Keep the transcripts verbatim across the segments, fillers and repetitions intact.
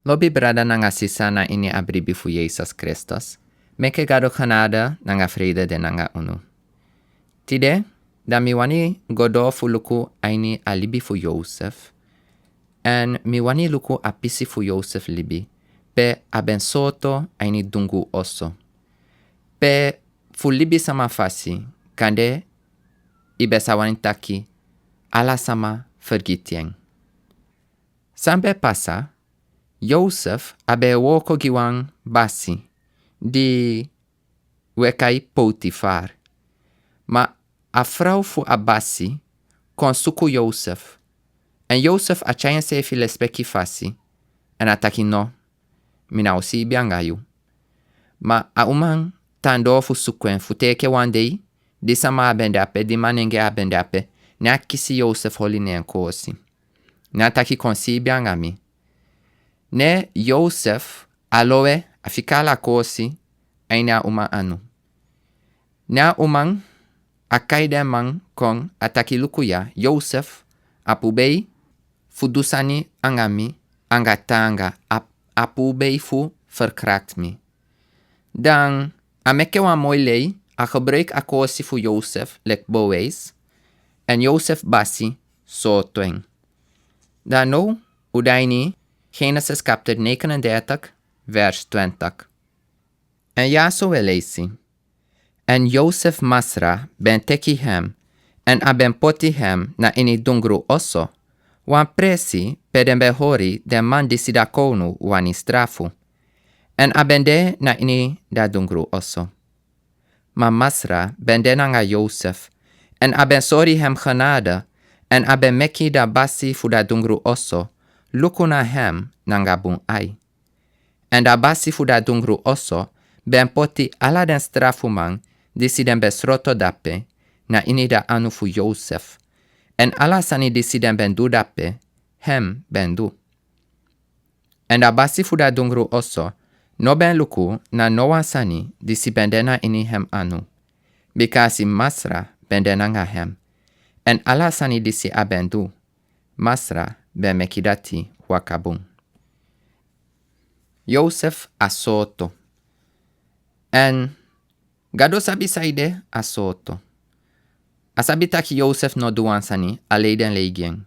Lobi brada nanga sisa na ini a bribi fu Yesus Kristus, meke Gado genade nanga vrede de nanga unu. Tide, dan mi wani go doro fu luku a ini a libi fu Yosef, èn mi wani luku a pisi fu Yosef libi, pe a ben sooto a ini dungru oso. Pe fu libisama fasi, kande i ben sa wani taki, ala sama fergiti en. San ben pasa, Yosef a ben e wooko gi wan basi di wi e kai Potifar. Ma a frow fu a basi kon suku Yosef. Èn Yosef a tyai enseefi lespeki fasi, èn a taki: "No, mi ná o siibi anga yu." Ma a uman tan doo fu suku en fu te enke wan dei, di sama a ben de ape, di manengee a ben de ape, ne a kisi Yosef oli ne en koosi. Ne a taki: "Kon siibi anga mi." Ne Yosef a lowe, a fika ala koosi a ini a uman anu. Ne a uman a kai den man kon, a taki: "Luku ya, Yosef a pubei fu du sani anga mi, anga taanga, a, a pubei fu verkracht mi." Dan a meke wan moi lei, a gebruik a koosi fu Yosef leki bewijs, èn Yosef basi sooto en. Dan now un de a ini Genesis kapitel negenendertig, vers twintig. Èn ya so wi e leisi: "Èn Yosef masra ben teki hem, èn a ben poti hem na ini dungru oso, wan presi pe den ben hori den man disi da kownu wani strafu. Èn a ben de na ini da dungru oso." Ma Masra ben de nanga Yosef, èn a ben sori hem genade, èn a ben meki da basi fu da dungru oso luku na hem nanga bun ai. Èn da basi fu da dungru oso ben poti ala den strafuman disi den ben sroto dape na ini da anu fu Yosef, èn ala sani disi den ben du dape, hem ben du. Èn da basi fu da dungru oso no ben luku na no wan sani disi ben de na ini hem anu, bikasi Masra ben de nanga hem, èn ala sani disi a ben du, Masra ben meki dati waka bun. Yosef a sooto. Èn Gado sabi saide a sooto. A sabi taki Yosef no du wan sani, a lei den lei gi en.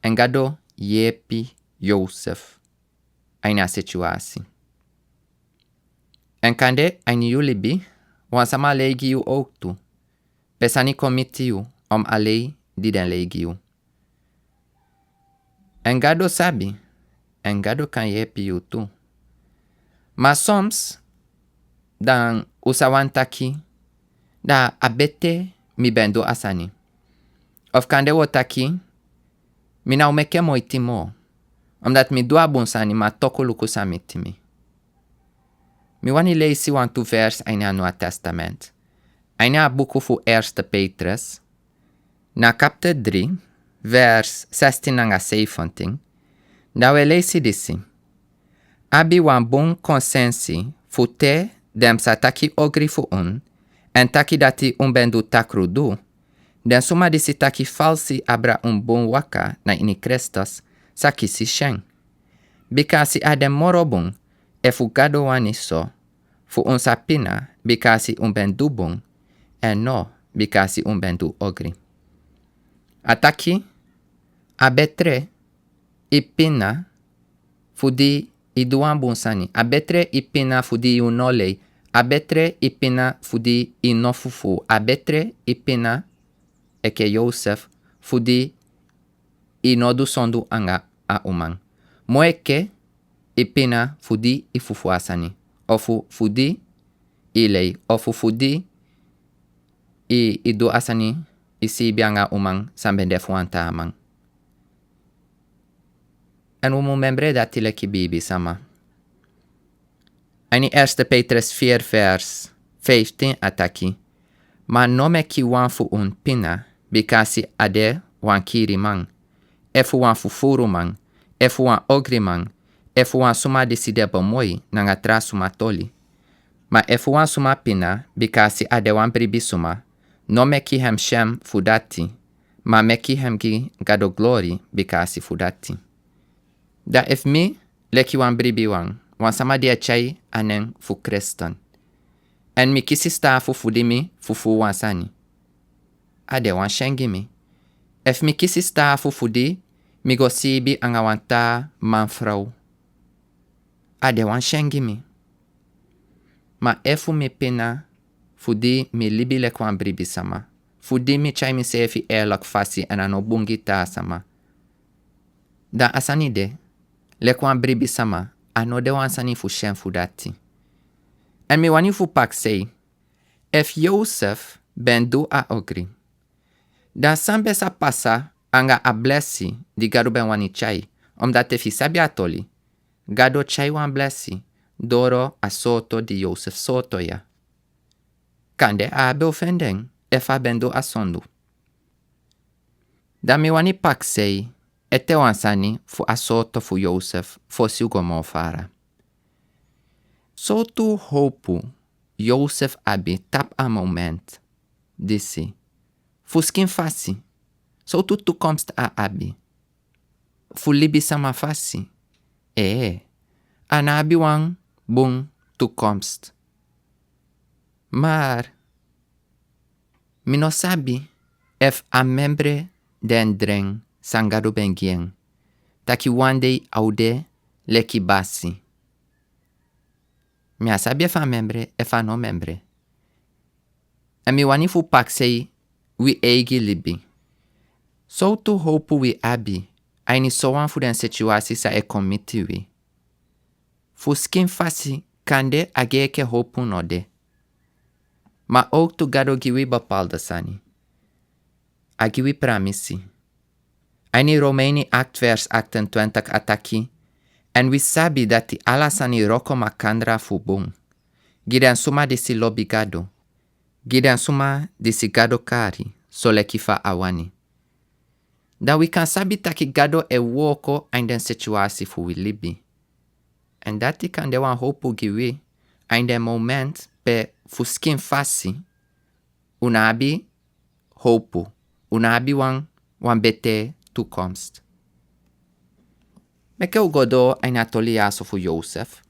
Èn Gado yepi Yosef a ini a situasi. Èn kande a ini yu libi, wan sama lei gi yu owktu. Pe sani kon miti yu, om a lei di den lei gi yu. Èn Gado sabi, èn Gado kan yepi yu tu. Ma soms, dan un sa wani taki, da a bete mi ben du a sani. Of kande wi o taki, mi ná o meke moiti moo, omdati mi du a bun sani, ma toku luku san miti mi. Mi wani leisi wantu vers a ini a Nieuwe Testament. A ini a buku fu Eerste Petrus, na kapitel dri, vers zestien nanga zeventien, dan wi e leisi disi: "Abi wan bun konsensi fu te den sa taki ogri fu un, èn taki dati un ben du takrudu, den suma disi taki falsi abra un bun waka na ini Kristus sa kisi syen. Bikasi a de moro bun, efu Gado wani so, fu un sa pina bikasi un ben du bun, èn no bikasi un ben du ogri." A taki, a betre i pina fu di i du wan bun sani, a betre i pina fu di yu no lei, a betre i pina fu di i no fufuu, a betre i pina enke Yosef fu di i no du sondu anga a uman. Moo enke i pina fu di i fufuu a sani, ofu fu di i lei, ofu fu di i, i du a sani, i siibi anga uman san ben de fu wan taa man. Èn un mu memre dati leki biibisama. A ini Eerste Petrus vier vers vijftien a taki: "Ma no meki wan fu un pina bikasi a de wan kiriman, efu wan fufuruman, efu wan ogriman, efu wan suma disi de bemoi nanga tra suma toli. Ma efu wan suma pina bikasi a de wan bribi suma, no meki hem syen fu dati, ma meki hem gi Gado glori bikasi fu dati." Da efu mi leki wan bribiwan, wan sama di e tyai a nen fu Kristus. Èn mi kisi sitaafu fu di mi fufuu wan sani. A de wan syen gi mi. Efu mi kisi sitaafu fu di mi go siibi anga wan taa manfrow. A de wan syen gi mi. Ma efu mi pina fu di mi libi leki wan bribisama, fu di mi tyai miseefi eerlijk fasi èn a no bun gi taa sama, dan a sani de, leki wan bribisama, a no de wan sani fu syen fu dati. Èn mi wani fu prakseri, efu Yosef ben du a ogri, dan san ben sa pasa anga a blesi di Gado ben wani tyai, omdat efu yu sabi a toli, Gado tyai wan blesi doro a sooto di Yosef sooto ya. Kande a á be o fende en efu a ben du a sondu. Dan mi wani prakseri ete wan sani fu a sooto fu Yosef fosi un go moo fara. Sowtu howpu Yosef abi tapu a moment disi? Fu skin fasi, sowtu toekomst a abi? Fu libisama fasi, ee, a no abi wan bun toekomst. Maar mi no sabi efu a memre den dren san Gado ben gi en, taki wan dei a o de leki basi. Mi á sabi efu a memre, efu a no memre. Èn mi wani fu prakseri wi eigi libi. Sowtu howpu wi abi a ini sowan fu den situasi san e kon miti wi? Fu skin fasi kande a gei enke howpu no de. Ma owktu Gado gi wi bepaalde sani. A gi wi pramisi. A ini Romeini acht vers achtentwintig a taki, èn wi sabi dati ala sani wroko makandra fu bun gi den suma disi lobi Gado, gi den suma disi Gado kari soleki fa a wani. Dan wi kan sabi taki Gado e wooko a ini den situasi fu wi libi. Èn dati kan de wan howpu gi wi a ini den moment pe fu skin fasi un no abi howpu, un no abi wan, wan betee toekomst. Meke un go doo a ini a toli yaso fu Yosef,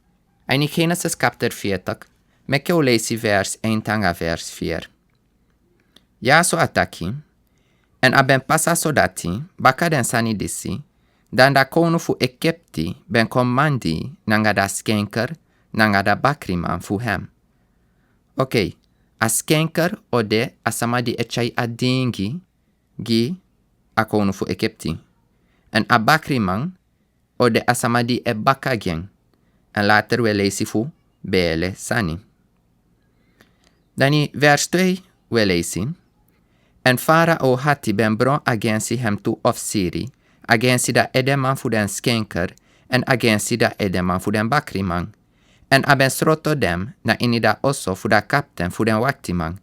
a ini Genesis kapitel veertig, meke un leisi vers één te nanga vers vier. Yaso a taki, èn a ben pasa so dati, baka den sani disi, dan da kownu fu Egipti ben kon mandi nanga da skenker nanga da bakriman fu hem. Okei, a skenker o de a sama di e tyai a dingi gi a kownu fu Egipti. Èn a bakriman o de a sama di e baka gi en. Èn later wi e leisi fu beele sani. Dan ini vers twee wi e leisi. Èn Farao ati ben bron agensi hem tu ofisiri, agensi da edeman fu den skenker, èn agensi da edeman fu den bakriman. Èn a ben sroto den na ini da oso fu da kapten fu den waktiman,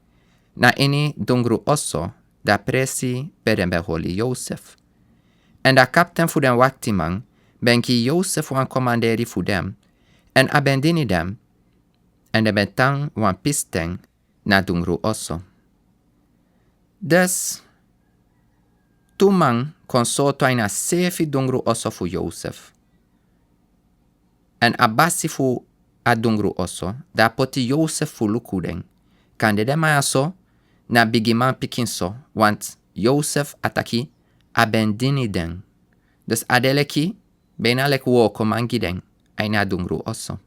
na ini dungru oso, da presi pe den ben hori Yosef. Èn da kapten fu den waktiman ben gi Yosef wan komanderi fu den, èn a ben dini den, èn den ben tan wan pisten na dungru oso. Dus, tu man kon sooto a ini a seefi dungru oso fu Yosef. Èn a basi fu a dungru oso, da a poti Yosef fu luku den. Kande den man ya so na bigiman pikin so, want Yosef a taki a ben dini den. Dus a de leki, bijna leki wookoman gi den a ini a dungru oso.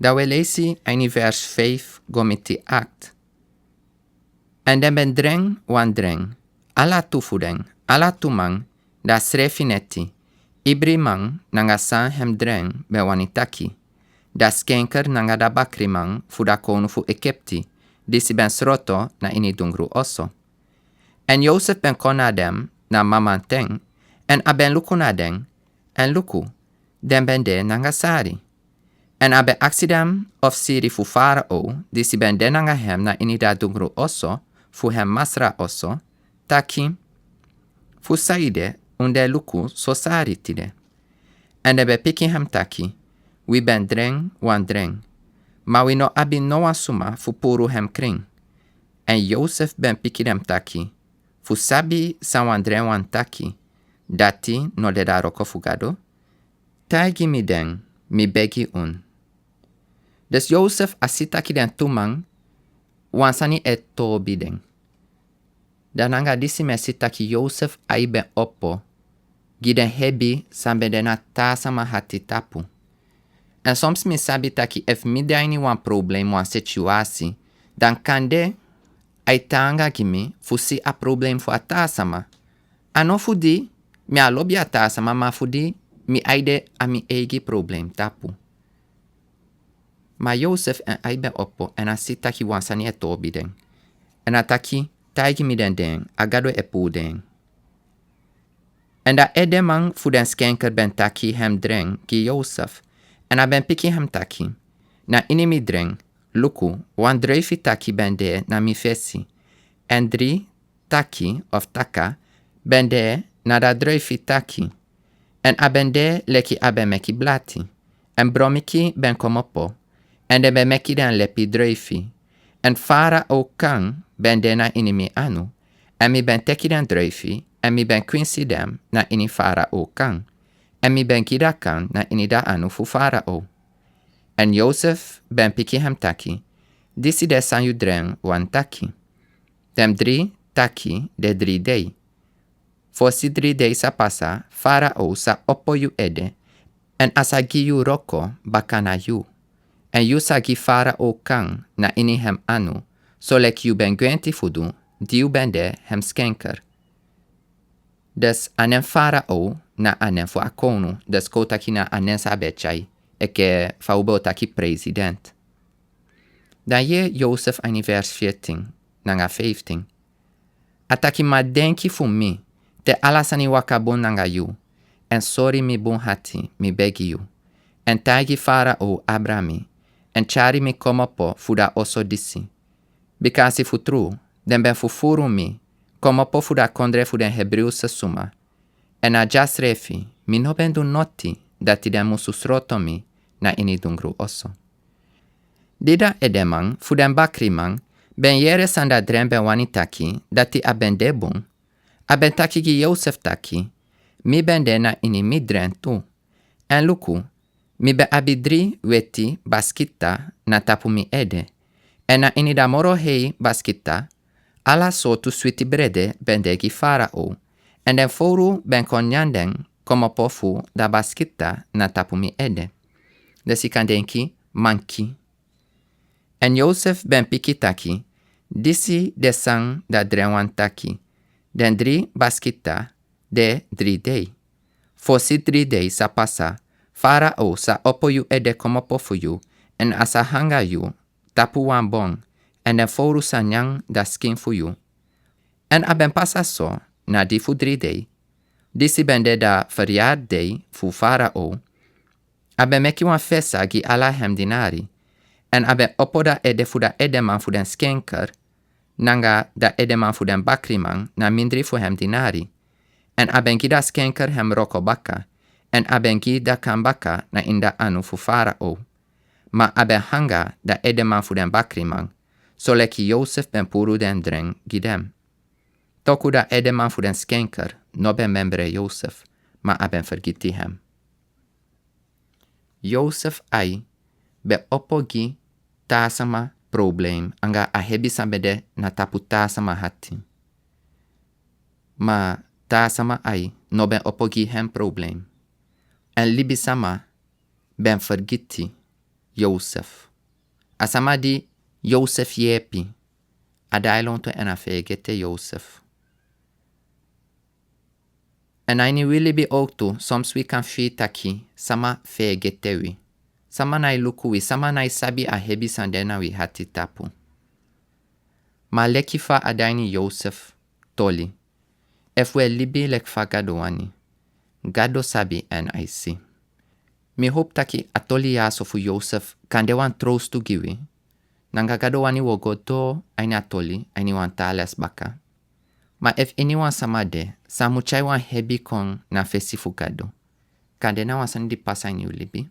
Da wi e leisi a ini vers vijf go miti acht. Èn den ben dren wan dren, ala tu fu den, ala tu man, da srefi neti, ibriman nanga san hem dren ben wani taki, da skenker nanga da bakriman fu da kownu fu Egipti, disi ben sroto na ini dungru oso. Èn Yosef ben kon na den na mamanten, èn a ben luku na den, èn luku, den ben de nanga sari. Èn a ben aksi den ofisiri fu Farao, disi ben de nanga hem na ini da dungru oso fu hem masra oso, taki, fu saide un de luku so sari tide? Èn den ben piki hem taki, wi ben dren wan dren, ma wi no abi no wan suma fu puru hem krin. Èn Yosef ben piki den taki, fu sabi san wan dren wani taki, dati no de da wroko fu Gado? taigi mi den, mi begi un. Dus Yosef a si taki den tu man, wan sani e toobi den. Dan nanga disi mi e si taki Yosef ai ben opo gi den hebi san ben de na taa sama hati tapu. Èn soms mi sabi taki efu mi de a ini wan problem, wan situasi, dan kande ai taanga gi mi fu si a problem fu a taa sama. A no fu di mi á lobi a taa sama, ma fu di mi ai de a mi eigi problem tapu. Ma Yosef en ai ben opo èn a si taki wan sani e toobi den. Èn a taki: "Taigi mi den den, a Gado e puu den." Èn da edeman fu den skenker ben taki hem dren gi Yosef, èn a ben piki hem taki: "Na ini mi dren, luku, wan druifi taki ben de na mi fesi, èn dri taki of taka ben de na da druifi taki. Èn a ben de leki a ben meki blati. Èn bromiki ben komopo, èn den ben meki den lepi druifi. Èn Farao kan ben de na ini mi anu, èn mi ben teki den druifi, èn mi ben kwinsi den na ini Farao kan, èn mi ben gi da kan na ini da anu fu Farao." Èn Yosef ben piki hem taki: "Disi de san yu dren wani taki. Den dri taki de dri dei. Fosi dri dei sa pasa, Farao sa opo yu ede, èn a sa gi yu wroko baka na yu. Èn yu sa gi Farao kan na ini hem anu, soleki yu ben gwenti fu du, di yu ben de hem skenker." Dus a nen Farao na a nen fu a kownu, dus kon taki na a nen san a ben e tyai, enke fa un ben o taki president. Dan yere Yosef a ini vers veertien nanga vijftien. A taki: "Ma denki fu mi, te ala sani waka bun nanga yu, èn sori mi bun hati, mi begi yu. Èn taigi Farao abra mi, èn tyari mi komopo fu da oso disi. Bika a si fu tru, den ben fufuru mi komopo fu da kondre fu den Hebreuse suma. Èn na dyasrefi, mi no ben du noti dati den musu sroto mi na ini dungru oso." Di da edeman fu den bakriman ben yere san da dren ben wani taki, dati a ben de bun, a ben taki gi Yosef taki: "Mi ben de na ini mi dren tu. Èn luku, mi ben abi dri weti baskita na tapu mi ede. Èn na ini da moro hei baskita, ala sortu switi brede ben de gi Farao. Èn den fowru ben kon nyan den komopo fu da baskita na tapu mi ede." Dus yu kan denki, manki. Èn Yosef ben piki taki: "Disi de san da dren wani taki. Den dri baskita de dri dei. Fosi dri dei sa pasa, Farao sa opo yu ede komopo fu yu, èn a sa hanga yu tapu wan bon, èn den fowru sa nyan da skin fu yu." Èn a ben pasa so na di fu dri dei. Disi ben de da feryardei fu Farao. A ben meki wan fesa gi ala hem dinari. Èn a ben opo da ede fu da edeman fu den skenker nanga da edeman fu den bakriman na mindri fu hem dinari. Èn a ben gi da skenker hem wroko baka, èn a ben gi da kan baka na ini da anu fu Farao. Ma a ben hanga da edeman fu den bakriman, soleki Yosef ben puru den dren gi den. Toku da edeman fu den skenker no ben memre Yosef, ma a ben fergiti hem. Yosef ai ben opo gi taa sama problem anga a hebi san ben de na tapu taa sama hati. Ma taa sama ai no ben opo gi hem problem. Èn libisama ben fergiti Yosef. A sama di Yosef yepi, a dailonto èn a feegete Yosef. Èn a ini wi libi owktu, soms wi kan fii taki sama feegete wi. Sama nai luku wi, sama nai sabi a hebi san de na wi hati tapu. Ma leki fa a de a ini Yosef toli, efu wi e libi leki fa Gado wani, Gado sabi èn ai si. Mi howpu taki a toli ya so fu Yosef kan de wan trowstu gi wi. Nanga Gado wani wi o go doro a ini a toli, a ini wan taa lesi baka. Ma efu iniwan sama de san mu tyai wan hebi kon na fesi fu Gado, kande na wan sani di pasa ini yu libi.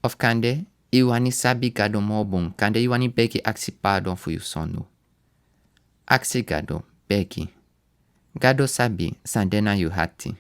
Of kande yu wani sabi Gado moo bun, kande yu wani begi aksi pardon fu yu sondu. Aksi Gado, begi. Gado sabi san de na yu hati.